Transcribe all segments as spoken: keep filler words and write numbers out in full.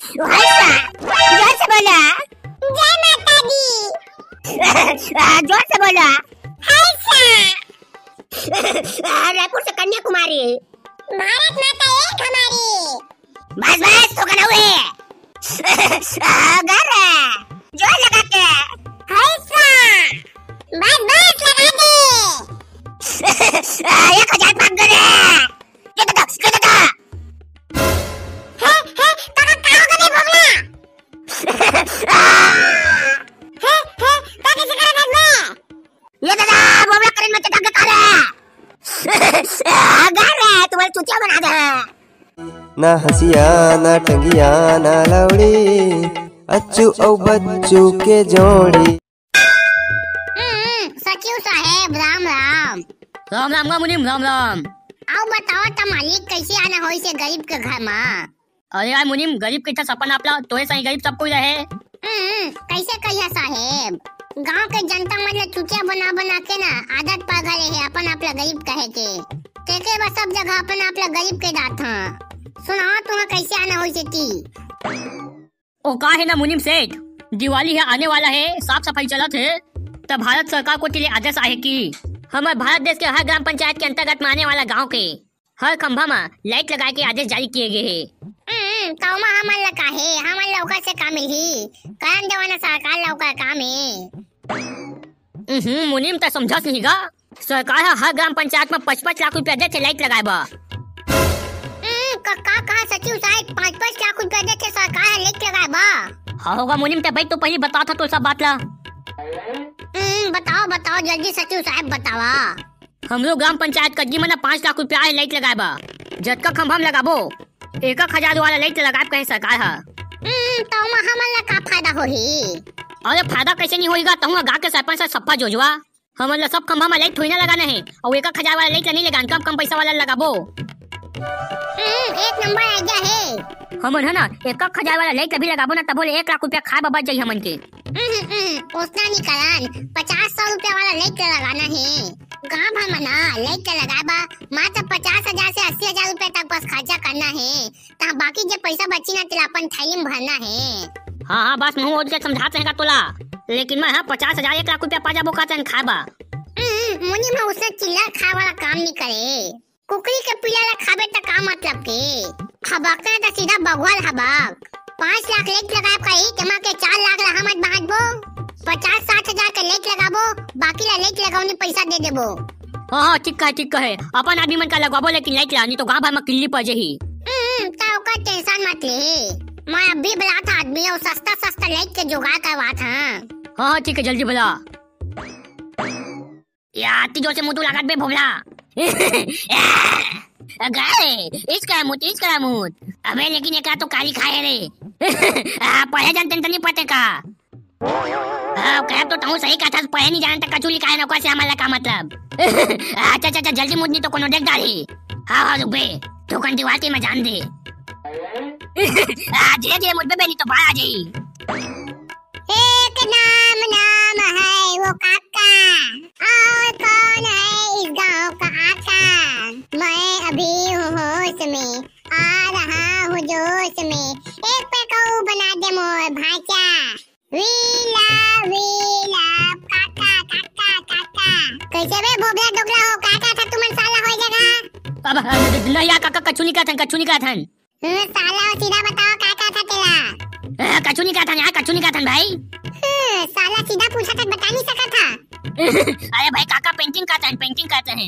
भाई साहब, जोर से बोला। जय माता दी। जोर से बोला। हाय सा। रायपुर से कन्याकुमारी। भारत माता एक हमारी। बस, बस, तो कना हुए। अगर जोर लगा के। हाय सा। बस, बस, लगा दे। एक हजार पाक करे। ये तो, ये तो। हे, हे, तोका का हो गए भोगला? हे, हे, तोका कैसे करत हस बे? ये दादा, बोबड़ा करेन में चटक के काले। अगर तुम्हारे चुतिया बना दे। ना हंसिया, ना टंगिया, ना लौड़ी, अच्छू अउ बच्चू के जोड़ी। हम्म, सचिव साहेब, राम राम। राम राम गा मुनीम, राम राम। अउ बताओ त मालिक, कैसे आना होइस हे गरीब के घर मा? अरे यार मुनीम, गरीब कहिथस अपन आप ला, तोहे सही गरीब सब कोई रहे। हम्म, कैसे कहिया साहेब? गांव के जनता मन ला चुतिया बना बना के ना आदत पड़ गए हे अपन आप ला गरीब कहे के। तेके बर सब जगह अपन आप ला गरीब कहि डारथंव। सुनाओ तुहां कैसे आना होइस हे ती? ओ का हे ना मुनीम सेठ, दिवाली ह आने वाला हे, साफ सफाई चलत हे, त भारत सरकार कोति ले आदेश आहे कि हमर भारत देश के हर ग्राम पंचायत के अंतर्गत म आने वाला गांव के हर खंभा म लाइट लगाए के आदेश जारी किए गे हे। हम्म, त ओमा हमन ला का हे, हमन ला ओकर से का मिलही? करन देवा ना सरकार ला ओकर काम हे। उहुं, मुनीम त समझस नहीं गा। सरकार ह हर ग्राम पंचायत म पाँच पाँच लाख रुपया देथे लाइट लगाए बर। हम्म, का, का कहा सचिव साहेब, पाँच पाँच लाख रुपया देथे सरकार ह लाइट लगाए बर? हाँ होगा मुनीम, ते भाई तो पहली बतावत हस तो सब बात ला। हम्म, बताओ, बताओ, जल्दी सचिव साहेब बतावा। हमरो ग्राम पंचायत कजगी म ना पाँच लाख रुपया आहे लाइट लगाए बर। जतका खंभा म लगाबो, एक एक हजार वाला लाइट लगाब कहे सरकार ह। हम्म, त ओमा हमन ला का फायदा होही? अरे फायदा कैसे नहीं होही गा, तहूं गा के सरपंच से सप्पा जोजवा। हमन ला सब खंभा म लाइट थोड़ी ना लगाना हे, अउ एक एक हजार वाला लाइट ला नहीं लगान, कम कम पैसा वाला लगाबो। हम्म, एक नंबर आइडिया हे। हमन ह ना एक एक हजार वाला लाइट अभी लगाबो ना, तभो ले एक लाख रुपया खाए बर बच जाही हमन के। हम्म, हम्म, ओतना नहीं करन, पचास सौ रुपया वाला लाइट ला लगाना हे। गांव भर म ना लाइट ला लगाए बर मात्र पचास हजार से अस्सी हजार रुपया तक बस खर्चा करना हे। त बाकी जे पैसा बची ना, तेला अपन थाली म भरना हे। हाँ, हाँ, बस मुंह ओढ़ के समझात रहेगा तोला। लेकिन मैं ह पचास हजार, एक लाख रुपया पा जाबो का तन खाए बा। हम्म, मुनीम ह उसने चिल्लर खाए वाला काम नहीं करे। कुकरी के पीला ला खाबे त का मतलब के? हबक ना त सीधा बघवा ल हबक। पाँच लाख लाइट लगाए कही, तेमा के चार लाख ला हमन बांटबो। पचास साठ हजार के लाइट लगाबो, बाकी ला लाइट लगौनी पैसा दे देबो। हाँ, हाँ, ठीक कहे, ठीक कहे। अपन आदमी मन का लगवाबो, लेकिन लाइट ला, नहीं तो गांव भर म किल्ली पड़ जाही। हम्म, त ओकर टेंशन मत ले। मैं अभी बुलात हंव आदमी अउ सस्ता, सस्ता लाइट के जुगाड़ करवात हंव। हाँ, हाँ, ठीक है, जल्दी बुला। या, अति जोर से मुतू लागत बे भोभला। अगे, इचका मुत, इचका मुत। अबे, लेकिन एकरा तो काली खाए रे। आ, पढ़े जानते त नहीं पढ़ते का? हाँ, कहे तो तहूँ सही कहा था, पढ़े नहीं जाने त कछु लिखाए ना, ओकर से हमन ला का मतलब? अच्छा, अच्छा, अच्छा, जल्दी मुत नहीं तो कोनो देख डाली। हाँ, हाँ, रुक बे, थोकन दीवार के मैं जान दे। आ, धीरे धीरे मुत बे, नहीं तो बाढ़ आ जाई। एक नाम नाम है वो काका, और कौन है इस गांव का आका? मैं अभी हूँ होश में, आ रहा हूँ जोश में, एक पे कऊ बना दे मोर भांचा। वी लव, वी लव, काका, काका, काका। कैसे बे भोभला डोकला हो, का कहत हस तुमन साला होए जगह? अब, नहीं यार काका, कछु नहीं कहत हन, कछु नहीं कहत हन। हम्म, साला, सीधा बताओ, का कहत हस तेला? अ, कछु नहीं कहत हन यार, कछु नहीं कहत हन भाई। हम्म, साला, सीधा पूछत हस, बता नहीं सकत हस। अरे भाई काका, painting कहत हन, painting कहत हन।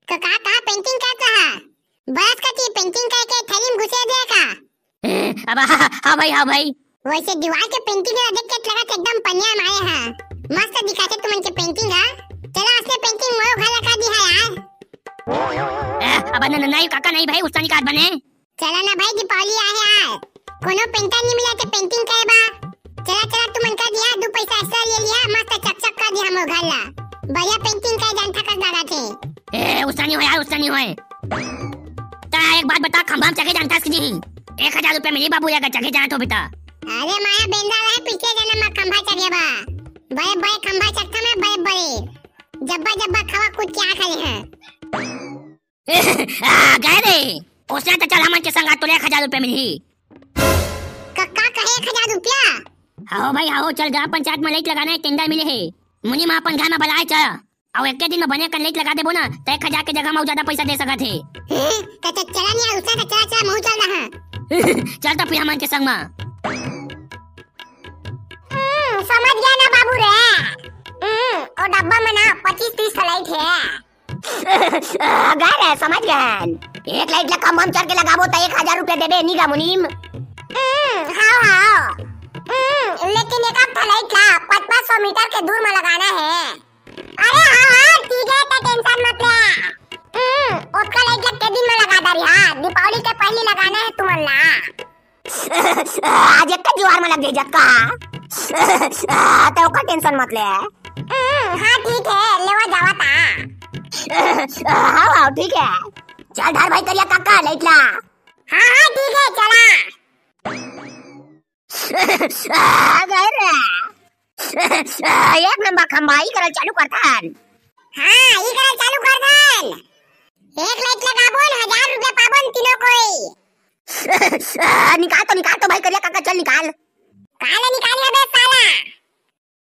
का, का, का painting कहत हस? बरस कती painting करके थैली में घुसे दे का? अब हाँ, हाँ भाई, हाँ भाई। वैसे दीवार के painting ला देख के लगत एकदम पनिया मारे हा। मस्त दिखाथे तुमन के painting हा। चला असने painting मोरो घर लगा दी है यार। ए, अब न, न, नहीं काका नहीं भाई, उसका नहीं काट बने। चला ना भाई, दीपावली आहे यार। कोनो painter नहीं मिला थे painting करे बा। चला, चला, तुमन कर दिया, दू पैसा extra ले लिया, मस्त चकचक कर दिया मोर घर ला। बढ़िया painting करे जानथा कस लागत हे। ए, उसका नहीं होय यार, उसका नहीं होय। ता एक बात बता, खंभा में चघे जानथस कि नहीं? एक हजार रुपया मिली बाबू, अगर चघे जानत होबे ता। अरे माया बेंदा रहे, पिछले जन्म में खंभा चघे बा। बड़े बड़े खंभा चघथंव मैं, बड़े बड़े। जब्बा जब्बा खवा कूद के आ खड़े हैं। आ, गए रे। ओसने त चल हमन के संग, तोला एक हजार रुपया मिलही। एक हजार रुपया। हाओ भाई, हाओ, चल ग्राम पंचायत में लाइट लगाना हे, टेंडर मिले हे। मुनीम अपन घर में बलाए च, अउ एके दिन में बने कर लाइट लगा देबो ना, त एक हजार के जगह में अउ ज्यादा पैसा दे सकत हे। हैं? त, त चला नहीं यार, उसने त चला, चला, महू चल रहा। चल त फिर हमन के संग में। हम्म, समझ गया ना बाबू रे। हम्म, ओ डब्बा में ना पच्चीस तीस ठो लाइट हे। गा रे, समझ गए हन। एक लाइट ला खम्भा म चढ़ के लगाबो त एक हजार रुपया देबे, नी गा मुनीम? हम्म, हाओ, हाओ। हम्म, लेकिन एक आध ठा लाइट ला पाँच पाँच सौ मीटर के दूर में लगाना हे। अरे हाओ, हाओ, ठीक हे, त टेंशन मत ले। हम्म, ओतका लाइट ला के दिन में लगा डारी, हाँ, दीपावली के पहली लगाना हे तुमन ला। आज एक जुआर में लग जाई जतका। त ओकर टेंशन मत ले। हम्म, हाँ, ठीक हे, लेवा जावा ता। हाओ, हाओ, ठीक हे। चल धर भाई करिया काका, लाइट ला। हाँ, हाँ, ठीक हे, चला। गा रे। एक नंबर खम्भा, ई करल चालू करथन। हाँ, ई करल चालू करथन। एक लाइट लगाबो न, हजार रुपया पाबो न तीनों कोई। निकाल तो, निकाल तो भाई करिया काका, चल निकाल। काला निकाली अबे साला।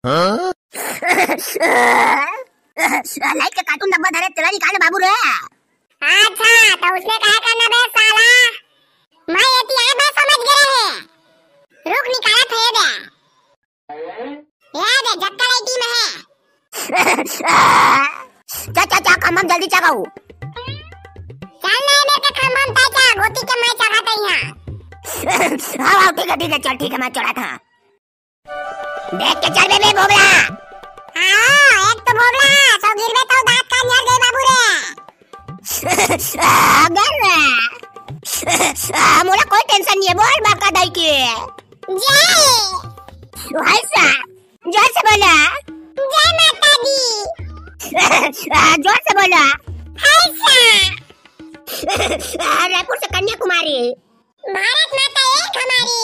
हाँ? लाइट के कार्टून डब्बा धरे, तेला निकाल बाबू रे। अच्छा, त उसने काहे करना बे साला? मैं एती आए बे समझ गए हे। रुक निकालत हे बे। ये दे, जक्का लाइटी में हे। चा, चा, चा, खम्भा म जल्दी चा गऊ। चल ना, मेरे के खम्भा म ता चा, गोती के मैं चढ़ा ता यहाँ। हाँ, हाँ, ठीक हे, ठीक हे, चल, ठीक हे, मैं चढ़ा था। देख के चल बे, बे भोगला। हाँ, एक तो भोगला, सौ गिरबे तो दांत कान झड़ गए बाबू रे। अगर मोला कोई टेंशन नहीं हे, बोल बड़का दाई के। जय। भाई सा, जोर से बोला। जय माता दी। जोर से बोला। हाय सा। रायपुर से कन्याकुमारी। भारत माता एक हमारी।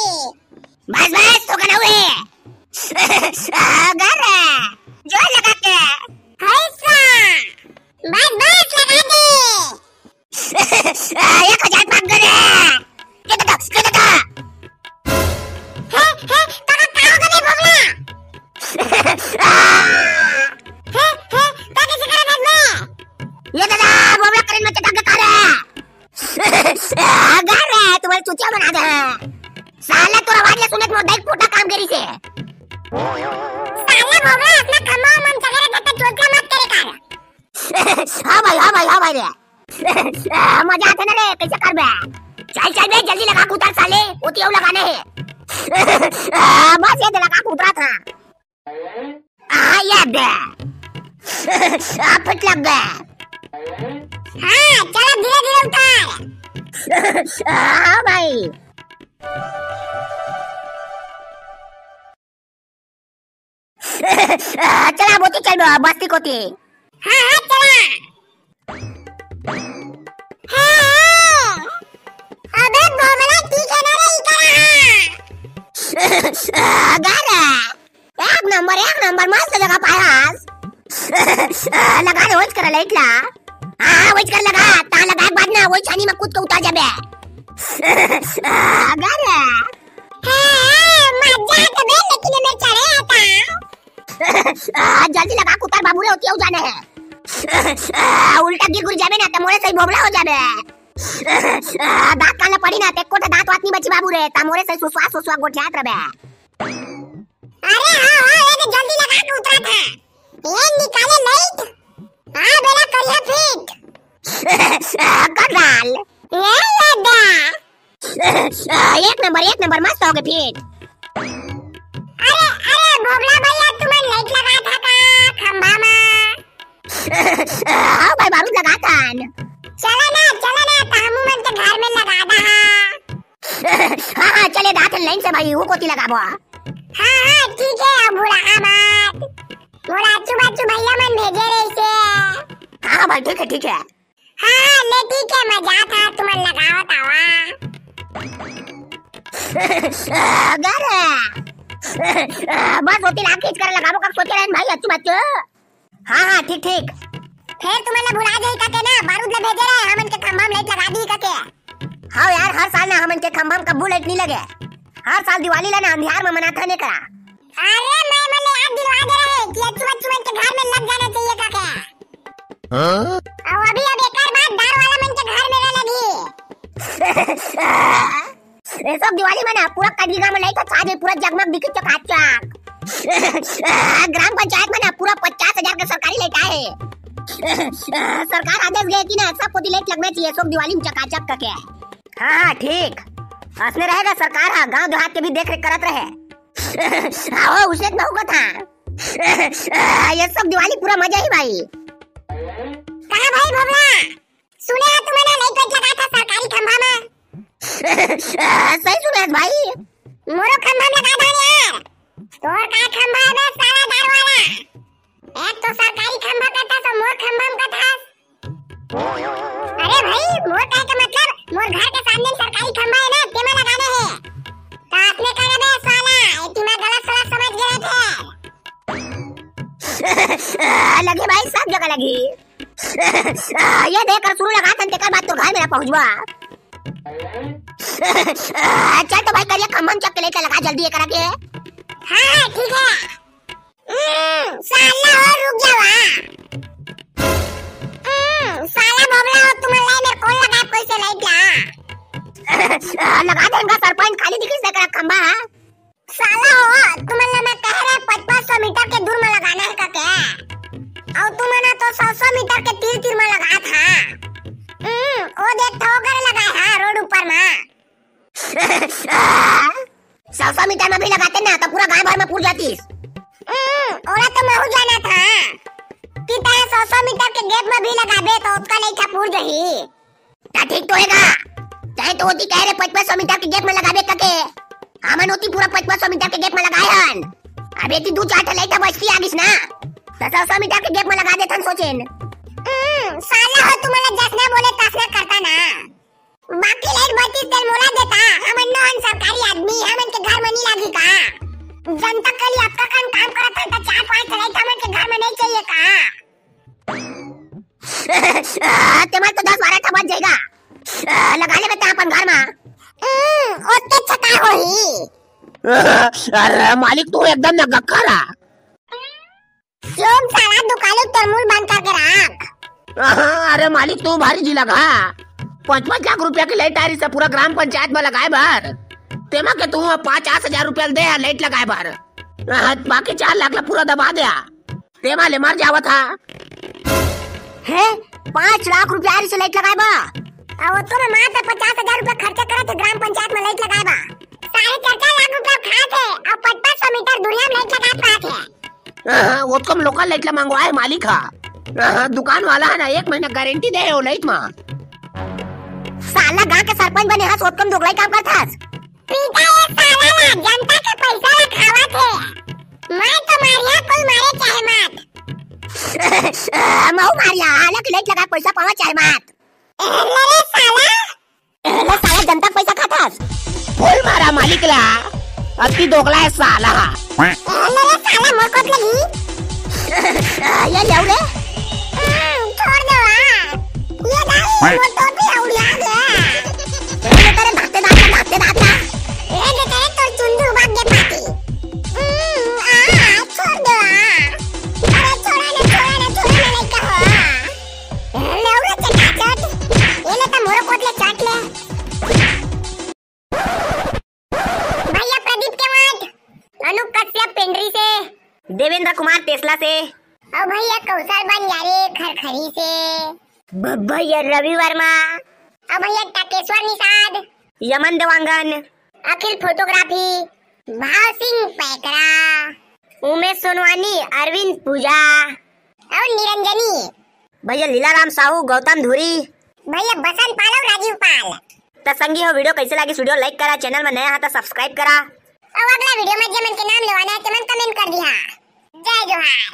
बस, बस, तो कना हुए। अगर जोर लगा के। हाय सा। बस, बस, लगा दे। एक हजार भाग गए रे। ये तो, ये तो। हे, हे, तोरा का हो गए भोगला? हे, हे, तोरा कैसे करे देख में? ये दादा, भोगला करे में चटक के करे। अगर रे, तुम्हारे चुतिया बना दे। साला तोर आवाज ले सुने तो मोर दाई पोटा काम करी से। साला भोगला अपना खम्मा मन सगरे जत्ता चोचला मत करे कर। हाँ भाई, हाँ भाई, हाँ भाई रे। मजा आथे ना रे, कैसे करबे? चल, चल बे, जल्दी लगा के उतार साले, ओती अउ लगाने हे। बस ये दे लगा के उतरा था। आ, ये दे। आ, फिट लग गए। हाँ, चलो धीरे धीरे उतार। हाँ भाई। चला बोती चल बस्ती कोती। हाँ, हाँ, चला। हाँ, हाँ। अबे भोगला ठीक है ना रे, इधर आ। अगर एक नंबर, एक नंबर, मस्त जगह पाया। लगा दे, वही कर लाइट ला। हाँ, वही कर लगा, ता लगा एक बार ना, वही छानी में कूद के उतर जाबे। अगर हाँ, मजा तो बे, लेकिन मैं चढ़े आता। आ, जल्दी लगा कुतर बाबू रे, ओती अउ जाने हे। आ, उल्टा गिर गुर जाबे ना, त मोरे सही भोगला हो जाबे। आ, दांत कान पड़ी ना, ते कोटा दांत वात नहीं बची बाबू रे, ता मोरे सही सुसवा सुसवा गोठियात रबे। अरे हाँ, हाँ, ये तो जल्दी लगा के उतरा था। ये निकाले लाइट। हाँ, बेला करिया फिट। कदाल। ये दादा। एक नंबर, एक नंबर, मस्त हो गए फिट। अरे, अरे, भोगला भैया, तुमन लाइट लगा था का खंभा मा? हाँ भाई, बारूद लगा था न। चला ना, चला ना, त हमू मन के घर में लगा दा हा। हाँ, हाँ, चले दा थे लाइन से भाई, वो कोती लगाबो। हाँ, हाँ, ठीक है, अब भुला मत। मोर आचू बाचू भैया मन भेजे रहिसे। हाँ, हाँ भाई, ठीक है, ठीक है। हाँ, ले ठीक है, मैं जात हा, तुमन लगावत आवा। अगर बस होती लाग खींच कर लगाबो, कब सोचे रहन भाई, अच्छी बात तो। हाँ, हाँ, ठीक, ठीक। फिर तुमन ला भुला जाई कके ना, बारूद ला भेजे रहे, हमन के खंभा में लाइट लगा दी कके। हाँ यार, हर साल ना हमन के खंभा में कब्बू लाइट नहीं लगे। हर साल दिवाली ला ना अंधियार में मनाथन एकरा। अरे मैं मन ला याद दिलवा दे रहे कि अच्छू बच्चू मन के घर में लग जाना चाहिए करके। हाँ? अउ अभी अब एकर बाद दार वाला मन के घर में ना लगी। ए सब दिवाली में ना पूरा कजरी गांव में लाइट छा जाए, पूरा जगमग दिखी चकाचक। ग्राम पंचायत में ना पूरा पचास हजार के सरकारी लाइट आए। सरकार आदेश गए कि ना सब कोती लाइट लगना चाहिए, सब दिवाली में चकाचक करके। हाँ हाँ ठीक, असने रहेगा सरकार हा, गांव देहात के भी देख रेख करत रहे। आओ उसे तो होगा था। ये सब दिवाली पूरा मजा ही भाई। कहा भाई भबला, सुने हो तुमने लाइट वाइट लगा था सरकारी खंभा में? सही सुने भाई। मोरो खंभा में लगा था यार। तोर का खंभा में साला दार वाला? एक तो सरकारी खंभा कहता तो मोर खंभा में कहता। अरे भाई, मोर कहे के मतलब मोर घर के सामने सरकारी खंभा है ना, तेमा लगाना है। तो आपने कहना बे साला, ए तेमा गलत सलत समझ गए थे। लगी भाई, सब जगह लगी। ये देख कर शुरू लगा था, तेकर बाद तो घर मेरा पहुंचबा। चल तो भाई, करिया खंभा में चक के लाइट लगा जल्दी एकरा के। हाँ हाँ ठीक है। हम्म, साला हो रुक जावा। हम्म, साला भबला हो, तुमन लाई मेरे कौन लगा पैसे लाइट ला? लगा दे इनका सरपंच, खाली दिखी से करा खंभा है। साला हो, तुमन ला मैं कह रहे पाँच पाँच सौ मीटर के दूर में लगाना है करके। और तुमन तो सौ सौ मीटर के तीर तीर में लगा था। हम्म, वो देख तो ओकर लगा है रोड ऊपर में। सौ सौ मीटर में भी लगाते ना तो पूरा गांव भर में पूर जातीस। हम्म, ओला तो महू जाना था कि तय सौ सौ मीटर के गैप में भी लगाबे तो ओतका लाइट पूर जही। ता ठीक तो हेगा, चाहे तो ओती कह रहे पचपन सौ मीटर के गैप में लगाबे कके। हमन ओती पूरा पचपन सौ मीटर के गैप में लगाए हन। अब एती दू चार ठे लाइट बचती आगिस ना, तो सौ सौ मीटर के गैप में लगा देथन सोचेन। हम्म, साला हो तुमन ला जसने बोले तसने करता ना। बाकी लाइट बची तेल मोला देता, हमन नोहन सरकारी आदमी, हमन के घर में नहीं लागी का? जनता के लिए आपका कन काम करत हन, त चार पांच लाइट हमन के घर में नहीं चाहिए का? तेमन तो दस बारह ठा बच जाएगा, लगा ले बेटा अपन घर में। हम्म, ओते छका होही। अरे मालिक, तू एकदम न गक्खा रहा। सोम साला दुकालू तोर मुंह बंद करके रख। अरे मालिक, तू भारी जी लगा। पाँच पाँच लाख रुपया के लाइट आ रही से पूरा ग्राम पंचायत में लगाए बर। तेमा के तू पाँच आठ हजार रुपया दे लाइट लगाए बर। बाकी चार लाख ला पूरा दबा दे। तेमा ले मर जावत हा। हे, पाँच लाख रुपया आ रही से लाइट लगाए बर। अब तो मैं मात्र पचास हजार रुपया खर्चा करे थे ग्राम पंचायत में लाइट लगाए बर। साढ़े चार चार लाख रुपया खाए थे, अब पचपन सौ मीटर दूरिया में लाइट लगा पाए थे। हाँ, वो तो हम लोकल लाइट ला मंगवाए मालिक हा। हाँ, दुकान वाला है ना, एक महीना गारंटी दे है वो लाइट मा। साला गांव के सरपंच बने हस, ओतकम दोगलाई काम करत हस। पीटा ये साला ला, जनता के पैसा ला खावत हे। मैं तो मारिया, कोई मारे चाहे मत। महू मारिया, हालांकि लाइट लगा पैसा पावा चाहे मत। ए, ले रे साला, ए, ले साला, जनता के पैसा खाथस। फूल मारा मालिक ला, अति दोगला है साला। ए, ले रे साला, मोर कोत लगी। ये ले रे। हम्म, छोड़ दो, हाँ। ये दाई, मोर टोपी उड़िया गया। ए, ये तेरे भागते, भागते, भागते, भागते। ए, ये तेरे तो चुंदू भाग गए पाती। हम्म, आ, छोड़ दो, हाँ। अरे, छोड़ा ना, छोड़ा ना, छोड़ा ना, नहीं कहो। ए, ले रे, चटा चट। ये ले तो मोर कोत ले चट ले। भैया प्रदीप केवट, अनूप कश्यप पेंड्री से, देवेंद्र कुमार टेसला से, और भैया कौशल बनियारे खरखरी से, भ-, भैया रवि वर्मा, और भैया टकेश्वर निषाद, यमन देवांगन, अखिल फोटोग्राफी, भाव सिंह पैकरा, उमेश सोनवानी, अरविंद पूजा, और निरंजनी। भैया लीलाराम साहू, गौतम धुरी। भैया बसंत पाल और राजीव पाल। त संगी हो, वीडियो कैसे लागिस? वीडियो लाइक करा, चैनल में नया हा त सब्सक्राइब करा। और अगला वीडियो में जे मन के नाम लेवाना है, ते मन कमेंट कर दिहा। जय जोहार।